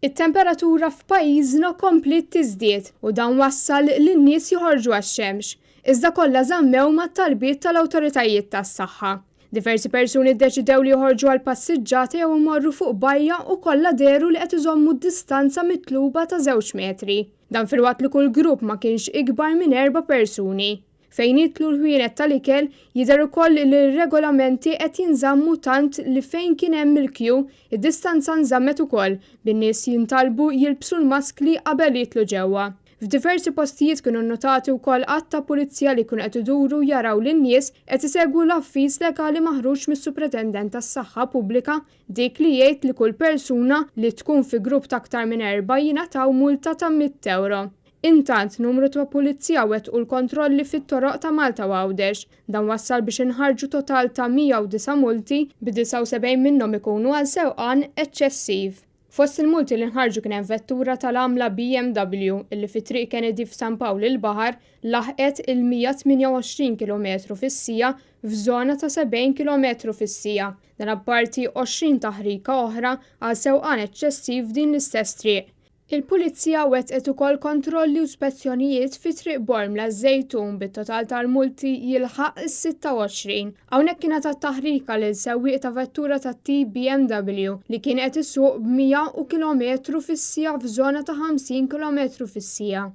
It-temperatura f'pajjiżna kompliet tiżdied u dan wassal lin-nies joħorġu għax-xemx, iżda kollha żammew mat-talbiet tal-awtoritajiet tas-saħħa. Diversi persuni ddeċidew li joħorġu għal passiġġata jew imorru fuq bajja u kollha dehru li qed iżommu d-distanza mitluba ta' żewġ metri. Dan filwaqt li kull grupp ma kienx ikbar minn erba' persuni. Fejn jidħlu l-ħwienet tal-ikel, jidher ukoll li r-regolamenti qed jinżammu tant li fejn kien hemm il-kju, id-distanza nżammet ukoll, bin-nies jintalbu jilbsu l-maskli qabel jidħlu ġewwa. F'diversi postijiet kienu nnotati wkoll għadd ta' pulizija li kienu qed iduru jaraw li n-nies qed isegwu l-avviż legali maħruġ mis-Supretendent tas-Saħħa Pubblika dik li jgħid li kull persuna li tkun fi grupp ta' aktar minn erbgħa jingħataw multa ta' 100 ewro. Intant, numru ta' pulizija wettqu l-kontrolli fit-toroq ta' Malta u Għawdex. Dan wassal biex inħarġu total ta' 109 multi, bi 79 minnhom ikunu għal sewqan eċċessiv. Fost il-multi li nħarġu kien hemm vettura tal-għamla BMW illi fi Triq Kennedy f'San Pawl il-Baħar laħqet il-128 km fis-siegħa f'żona ta' 70 km fis-siegħa. Dan apparti 20 taħrika oħra għal sewqan eċċessiv f'din l-istess triq. Il-Pulizija wettqet ukoll kontrolli u spezzjonijiet fi Triq Bormla ż-Żejtun bit-total tal-multi jilħaq is-26. Hawnhekk ingħatat taħrika lil sewwieq ta' vettura tat-tip BMW li kien qed isuq b'100 kilometru fis-siegħa f'żona ta' 50 kilometru fis-siegħa.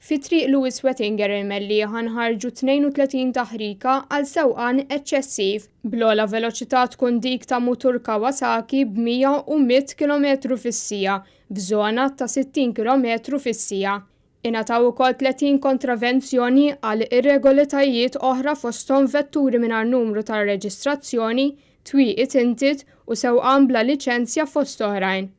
Fi Triq Louis Wettinger il-Mellieħa nħarġu 32 taħrika għal sewqan eċċessiv, bl-ogħla veloċità tkun dik ta' mutur Kawasaki b'100 kilometru fis-siegħa f'żona ta' 60 kilometru fis-siegħa. Ingħataw ukoll 30 kontravenzjoni għal irregolitajiet oħra fosthom vetturi mingħajr numru ta' reġistrazzjoni, twieqi tinted u sewqan bla liċenzja fost oħrajn.